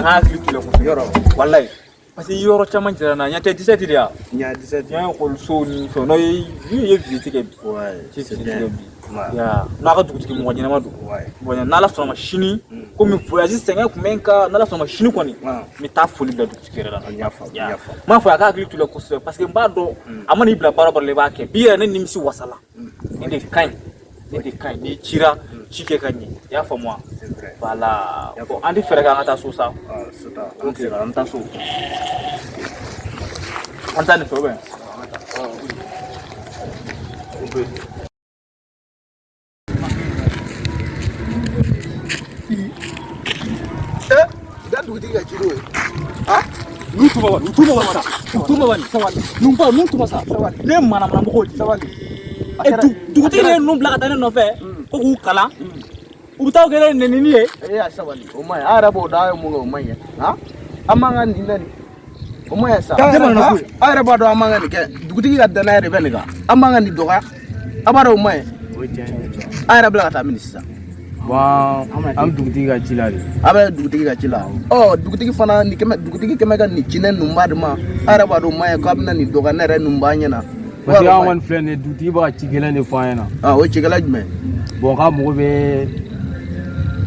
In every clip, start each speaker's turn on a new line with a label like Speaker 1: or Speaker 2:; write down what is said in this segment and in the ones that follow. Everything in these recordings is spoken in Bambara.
Speaker 1: k'a hakili t'u la kosɛbɛ.
Speaker 2: Yɔrɔ.
Speaker 1: Walayi. Parce que yɔrɔ caman jira n na, ɲɛ tɛ 17 de ya.
Speaker 2: Ɲa 17.
Speaker 1: Ɲɛ ekɔlisow ni fɛnw. Non, i ye visite kɛ bi.
Speaker 2: Ouais,
Speaker 1: Ci
Speaker 2: c'est
Speaker 1: visite
Speaker 2: bien.
Speaker 1: kɛ bi.
Speaker 2: Ouais.
Speaker 1: Ya, n'a ka dugutigi mɔgɔ ɲɛnama don.
Speaker 2: Ouais.
Speaker 1: Mɔgɔ ɲɛnama. N'Ala sɔnna ma sini, komi voyage sɛgɛn kun bɛ n kan, n'Ala sɔnna ma sini kɔni,
Speaker 2: Ah.
Speaker 1: n bɛ taa foli bila dugutigi yɛrɛ la.
Speaker 2: N y'a faamu, n y'a faamu.
Speaker 1: N b'a fɔ a ka hakili t'u la kosɛbɛ parce que n b'a dɔn a mana i bila baara o baara la i b'a kɛ. Bi yɛrɛ ne nimisi wasala. Nin de ka ɲi. Nin de ka ɲi. N'i cira, ci kɛ ka ɲɛ. I y'a faamu wa?
Speaker 2: C'est vrai.
Speaker 1: Voilà. Bon, an tɛ fɛɛrɛ kɛ an ka taa so sa.
Speaker 2: Ah, so ta. An
Speaker 1: Ok,
Speaker 2: sera.
Speaker 1: an bɛ taa so. An taa nin fɛ ou bien?
Speaker 2: Da dugutigi ka ci n'o ye.
Speaker 1: N'u tuma wa, n'u tuma wa sa. N'u tuma wa, sabali. N'u ba, n'u tuma sa.
Speaker 2: Sabali.
Speaker 1: Ne ye manamanamɔgɔw de ye.
Speaker 2: Sabali.
Speaker 1: E dugutigi de ye ninnu bila ka taa ne nɔfɛ ko k'u kalan. U bɛ taa kɛ ne nɛnini ye.
Speaker 2: E y'a sabali, o man ɲi. An yɛrɛ b'o dɔn, an ye mun kɛ, o man ɲi. Han, an man ka nin nɛni, o man ɲi sa.
Speaker 1: Ne mana ko ye.
Speaker 2: Aw yɛrɛ b'a dɔn an man ka nin kɛ. Dugutigi ka danaya de bɛ nin kan. An man ka nin dɔgɔya. A b'a dɔn o man ɲi. An yɛrɛ bila ka taa min sisan?
Speaker 3: Bon, an bɛ dugutigi ka ci la de.
Speaker 2: A bɛ dugutigi ka ci la. Ɔ, dugutigi fana nin kɛmɛ, dugutigi kɛmɛ ka nin ci ne ninnu de ma. A yɛrɛ b'a dɔn o man ɲi, k'a bɛna nin dɔgɔya ne yɛrɛ ninnu b'a ɲɛna.
Speaker 3: Parce que an kɔni filɛ nin ye, dugutigi bɛ ka ci gɛlɛn de fɔ an ɲɛna.
Speaker 2: Ah, o ye cikɛla jumɛn?
Speaker 3: Bon, k'a mago bɛ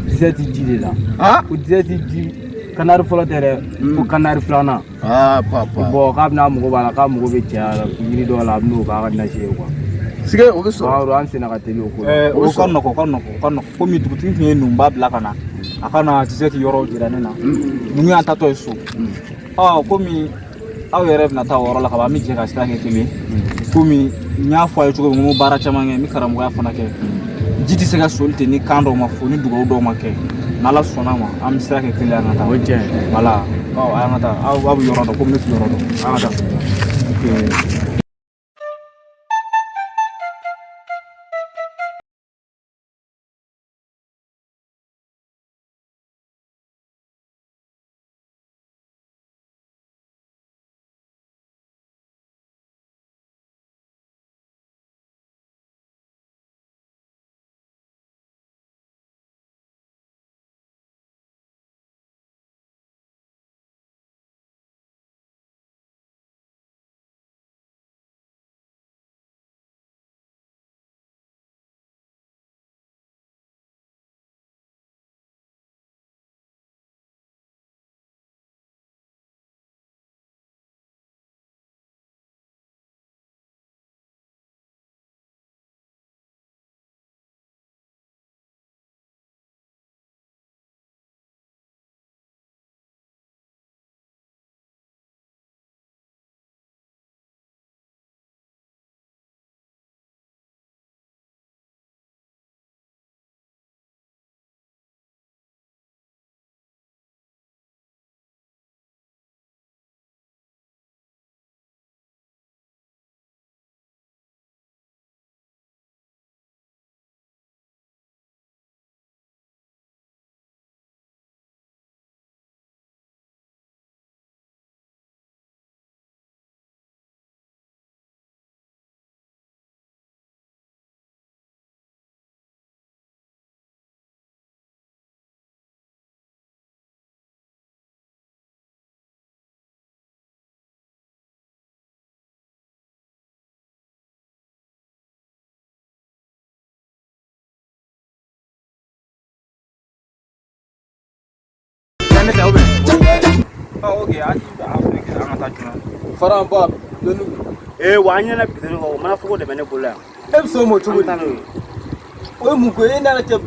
Speaker 3: 17 ji de la.
Speaker 2: Ah.
Speaker 3: Ko 17 ji kanari fɔlɔ tɛ dɛ, ko kanari filanan.
Speaker 2: Ah, papa.
Speaker 3: Bon, k'a bɛna mago b'a la, k'a mago bɛ cɛya la yiri dɔw la, a bɛn'o k'a ka nasi ye quoi.
Speaker 2: Sige, o bɛ sɔrɔ.
Speaker 3: Bon, an senna ka teli o ko la.
Speaker 1: O ka nɔgɔ, o ka nɔgɔ, o ka nɔgɔ. Komi dugutigi tun ye nunba bila ka na, a ka na 17 yɔrɔ jira ne na. Ninnu y'an tatɔ ye so. Ɔ, komi aw yɛrɛ bɛna taa o yɔrɔ la ka ban, an bɛ jɛ ka sira kɛ kelen ye. Komi n y'a fɔ a ye cogo min, n ko baara caman kɛ, n bɛ karamɔgɔya fana kɛ. Ji tɛ se ka soli ten ni kan dɔw ma fo, ni dugawu dɔw ma kɛ. N'Ala sɔnna ma, an bɛ sira kɛ kelen ye, an ka taa.
Speaker 3: O ye tiɲɛ ye.
Speaker 1: Voilà. Ɔ, an ka taa. Aw bɛ yɔrɔ dɔn, komi ne tɛ yɔrɔ dɔn. An ka taa. Ok.
Speaker 2: Ne tɛ, ou bien?
Speaker 1: Ɔ, ok, an ti a fɛn kɛ, an ka taa joona.
Speaker 3: Faran ba, dɔnni.
Speaker 4: Ee, wa an ɲɛna bitɔn kɔ, o mana fogo de bɛ ne bolo yan.
Speaker 3: E bɛ sɔn o ma cogo
Speaker 4: An bɛ taa
Speaker 3: di?
Speaker 4: n'o ye.
Speaker 3: O ye mun ko ye? E nana cɛ,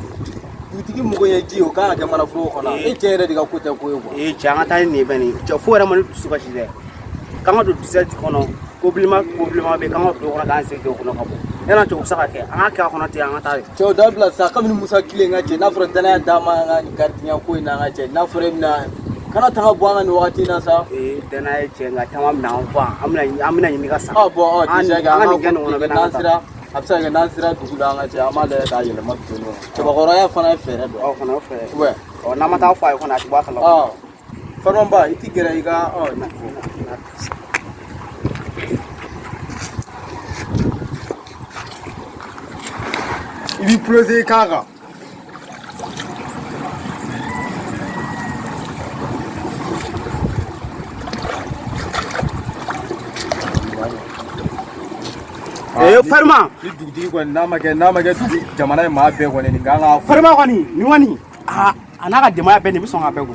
Speaker 3: dugutigi mago ɲɛ ji, o kan ka kɛ mana foroko kɔnɔ. E cɛ yɛrɛ de ka ko tɛ ko ye quoi.
Speaker 4: Ee cɛ, an ka taa ni nin ye bɛ nin cɛ fo yɛrɛ ma ne dusu kasi dɛ. K'an ka don 17 kɔnɔ, ko bilenman, ko bilenman bɛ yen, k'an ka don o kɔnɔ k'an sen don o kɔnɔ ka bɔ. Yala cɛ, o bɛ se ka kɛ? An ka kɛ a kɔnɔ ten, an ka taa de.
Speaker 3: Cɛw dabila sa, kabini Musa kile n ka cɛ, n'a fɔra danaya d'a ma an ka nin garidiɲɛ ko in na, an ka cɛ, n'a fɔra e bɛna kana taga bɔ an ka nin wagati in na sa.
Speaker 4: Ee, danaya ye cɛ, nka caman bɛna an fa, an bɛna ɲini ka sa.
Speaker 3: Ah bon, ɔ, déjà
Speaker 4: An ka nin kɛ nin kɔnɔ bɛ
Speaker 3: n'an
Speaker 4: n'an ka taa.
Speaker 3: sera, a bɛ se ka kɛ n'an sera dugu la, an ka cɛ, an b'a lajɛ k'a yɛlɛma bitɔn kɔnɔ. Cɛbakɔrɔya fana ye fɛɛrɛ dɔ ye.
Speaker 4: Ɔ, fana o fɛ.
Speaker 3: Ouais.
Speaker 4: Ɔ, n'an ma taa fɔ a ye kɔni, a ti bɔ a kalama.
Speaker 3: Ɔ, Farimaba, i ti gɛrɛ i ka ɔ.
Speaker 2: I b'i ploser i kan kan.
Speaker 4: Ee farima.
Speaker 3: Ni dugutigi kɔni n'a ma kɛ jamana ye maa bɛɛ kɔni nin kan ka
Speaker 4: Farima kɔni, nin kɔni, a n'a ka denbaya bɛɛ, nin bɛ sɔn ka bɛɛ ko.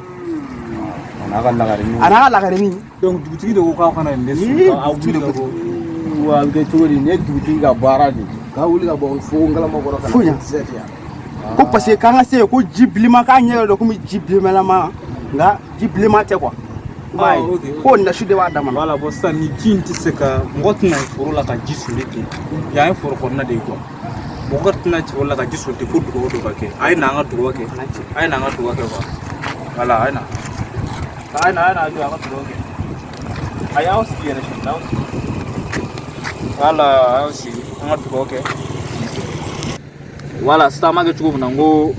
Speaker 3: A n'a ka lagarenin.
Speaker 4: A n'a ka lagarenin.
Speaker 1: Donc dugutigi de ko k'aw kana nin de
Speaker 4: Ii,
Speaker 1: sɔn aw
Speaker 4: dugutigi de
Speaker 1: wuli ka
Speaker 4: ko.
Speaker 1: bɔ.
Speaker 3: Wa a bɛ kɛ cogo di? Nin ye dugutigi ka baara de ye.
Speaker 2: K'a wuli ka bɔ fogo ngalama kɔrɔ ka
Speaker 4: Foyi.
Speaker 2: na dix-sept yan.
Speaker 4: Ko parce que k'an ka se yen ko ji bilenman k'a ɲɛ dɔ komi ji bilenmanlama, nka ji bilenman tɛ quoi. I b'a
Speaker 1: Ah,
Speaker 4: ye
Speaker 1: ok.
Speaker 4: ko nasi de b'a dama na.
Speaker 1: Voilà, bon, sisan nin ji in tɛ se ka mɔgɔ tɛna foro la ka ji soli ten. Yan ye foro kɔnɔna de ye quoi. Mɔgɔ tɛna foro la ka ji soli ten fo dugawu dɔ ka kɛ. A ye na an ka dugawu kɛ. A ye na an ka dugawu kɛ quoi. Voilà, a ye na. A ye na, a ye na jɔ an ka dugawu kɛ. A y'aw sigi yɛrɛ sisan, aw sigi. Voilà, a y'aw sigi an ka dugawu kɛ. Voilà, sisan an b'a kɛ cogo min na, n ko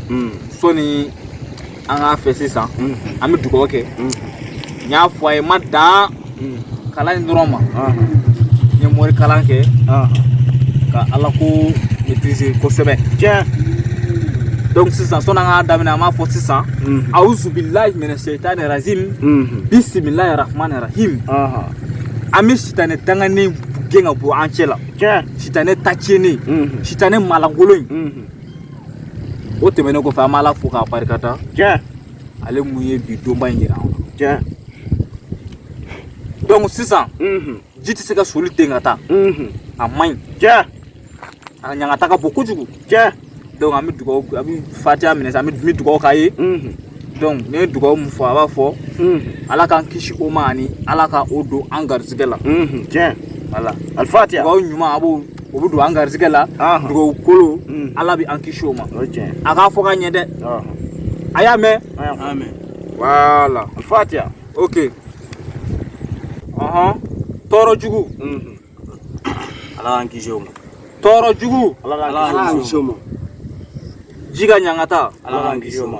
Speaker 1: sɔni an k'a fɛ sisan, an bɛ dugawu kɛ. N y'a fɔ a ye, n ma dan kalan in dɔrɔn ma. N ye mori kalan kɛ ka ala ko maîtriser kosɛbɛ.
Speaker 4: Tiɲɛ.
Speaker 1: Donc sisan, sɔnni an k'a daminɛ, an b'a fɔ sisan: awuzubilahi mina shaitani rajim, bisimilahi rahmani rahim. An bɛ sitanɛ danganen gɛn ka bɔ an cɛ la.
Speaker 4: Tiɲɛ.
Speaker 1: Sitanɛ ta tiɲɛnen, sitanɛ malankolon in. O tɛmɛnen kɔfɛ, an b'a ala fo k'a barikada,
Speaker 4: Tiɲɛ.
Speaker 1: ale mun ye bi donba in yira an na.
Speaker 4: Tiɲɛ.
Speaker 1: Donc sisan, ji tɛ se ka soli ten ka taa, a man ɲi.
Speaker 4: Tiɲɛ.
Speaker 1: A ɲangata ka bon kojugu.
Speaker 4: Tiɲɛ.
Speaker 1: Donc an bɛ dugawu, an bɛ fatiya minɛ sisan, an bɛ dugawu k'a ye. Donc ne ye dugawu mun fɔ, a b'a fɔ ala k'an kisi o ma ani ala ka o don an garijɛgɛ la.
Speaker 4: Tiɲɛ.
Speaker 1: Voilà.
Speaker 4: Alifatiya.
Speaker 1: Dugawu ɲuman, a b'o, o bɛ don an garijɛgɛ la. Dugawu kolo, ala bɛ an kisi o ma.
Speaker 4: O ye tiɲɛ.
Speaker 1: A k'a fɔ ka ɲɛ dɛ, a y'a mɛn.
Speaker 4: An y'a fɔ.
Speaker 3: Amen.
Speaker 1: Voilà.
Speaker 4: Alifatiya.
Speaker 1: Ok, ɔhɔn, tɔɔrɔ jugu.
Speaker 3: Ala k'an kisi o ma.
Speaker 1: Tɔɔrɔ jugu.
Speaker 4: Ala
Speaker 3: Ala
Speaker 4: k'an
Speaker 3: k'an kisi o ma.
Speaker 1: Ji ka ɲangata.
Speaker 3: Ala k'an kisi o ma.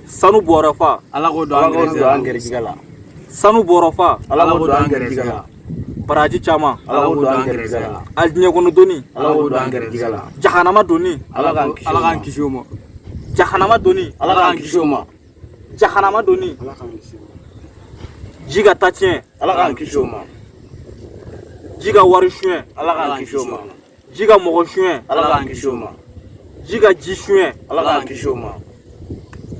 Speaker 1: Sanu bɔrɔ fa.
Speaker 3: Ala k'o don
Speaker 4: Ala
Speaker 3: an
Speaker 4: k'o don an
Speaker 3: gɛrɛsɛgɛ la.
Speaker 4: gɛrɛsɛgɛ la.
Speaker 1: Sanu bɔrɔ fa.
Speaker 4: Ala k'o don an gɛrɛsɛgɛ la.
Speaker 1: Baraji caman.
Speaker 4: Ala k'o don an gɛrɛsɛgɛ la.
Speaker 1: Alijinɛ kɔnɔ doni.
Speaker 4: Ala k'o don an gɛrɛsɛgɛ la.
Speaker 1: Jahanama doni.
Speaker 4: Ala k'an kisi o
Speaker 3: Ala
Speaker 4: ma.
Speaker 3: k'an kisi o ma.
Speaker 1: Jahanama doni.
Speaker 4: Ala k'an kisi o ma.
Speaker 1: Jahanama doni.
Speaker 4: Ala k'an kisi o ma.
Speaker 1: Ji ka ta tiɲɛ.
Speaker 4: Ala k'an kisi o ma.
Speaker 1: Ji ka wari suɲɛ.
Speaker 4: Ala k'an kisi o ma.
Speaker 1: Ji ka mɔgɔ suɲɛ.
Speaker 4: Ala k'an kisi o ma.
Speaker 1: Ji ka ji suɲɛ.
Speaker 4: Ala k'an kisi o ma.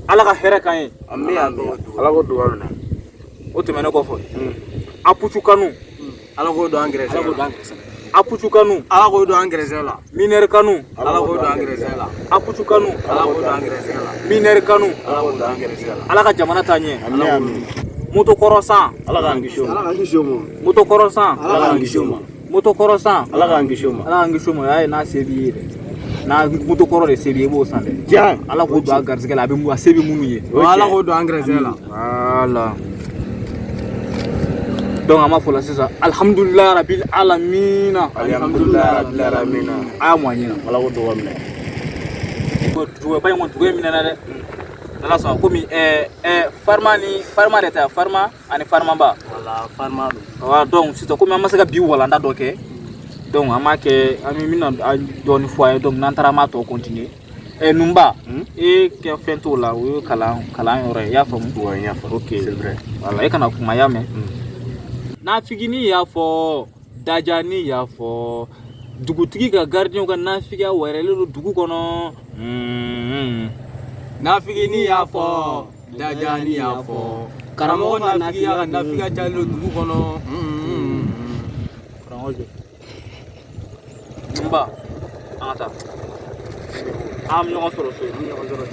Speaker 1: Ala ka hɛrɛ k'an ye.
Speaker 4: Ami, ami. Ala k'o dugawu minɛ.
Speaker 1: O tɛmɛnen kɔfɛ, apucu kanu.
Speaker 3: Ala k'o don an gɛrɛsɛgɛ la.
Speaker 1: Apucu kanu.
Speaker 3: Ala k'o don an gɛrɛsɛgɛ la.
Speaker 1: Minɛri kanu.
Speaker 3: Ala k'o don an gɛrɛsɛgɛ la.
Speaker 1: Apucu kanu.
Speaker 3: Ala k'o don an gɛrɛsɛgɛ la.
Speaker 1: Minɛri kanu.
Speaker 3: Ala k'o don an gɛrɛsɛgɛ la.
Speaker 1: Ala ka jamana taa ɲɛ.
Speaker 4: Ami, ami.
Speaker 1: Moto kɔrɔ san.
Speaker 4: Ala k'an kisi o ma.
Speaker 3: Ala k'an kisi o ma.
Speaker 1: Moto kɔrɔ san.
Speaker 4: Ala k'an kisi o ma.
Speaker 1: Moto kɔrɔ san.
Speaker 4: Ala k'an kisi o ma.
Speaker 1: Ala k'an kisi o ma. O y'a ye n'a se b'i ye dɛ, n'a moto kɔrɔ de se b'i ye, i b'o san dɛ.
Speaker 4: Tiɲɛ.
Speaker 1: Ala k'o don a garijɛgɛ la, a bɛ a se bɛ minnu ye.
Speaker 3: Ala k'o don an gɛrɛsɛgɛ la.
Speaker 1: Voilà. Donc an b'a fɔ la sisan: alhamdulilayi rabil alamina.
Speaker 4: Alhamdulilayi rabbil alamina.
Speaker 1: A y'a mɔ a ɲɛna.
Speaker 4: Ala k'o dugawu minɛ.
Speaker 1: Duguba in kɔni, dugu in minɛna dɛ, n'ala sɔnna. Komi ɛɛ ɛɛ farima ni farima de tɛ, farima ani farimaba.
Speaker 3: Wala farima don.
Speaker 1: Voilà, donc sisan, komi an ma se ka bi walanda dɔ kɛ, donc an b'a kɛ, an bɛ bɛna dɔɔni fɔ a ye. Donc n'an taara, an b'a tɔ continuer. Nunba, e kɛ fɛn t'o la, o ye kalan yɔrɔ ye, i y'a faamu?
Speaker 4: Ouais, n y'a faamu.
Speaker 1: Ok.
Speaker 4: C'est vrai.
Speaker 1: Voilà, e kana kuma, y'a mɛn. Nafigini y'a fɔ, dajani y'a fɔ, dugutigi ka gardien ka nafigiya wɛrɛlen don dugu kɔnɔ.
Speaker 3: Nafigini y'a fɔ, dajani y'a fɔ, karamɔgɔ nafigiya ka nafigiya cayalen don dugu kɔnɔ.
Speaker 1: Karamɔgɔ jɔ. Nba, an ka taa. An bɛ ɲɔgɔn sɔrɔ so. An bɛ ɲɔgɔn sɔrɔ.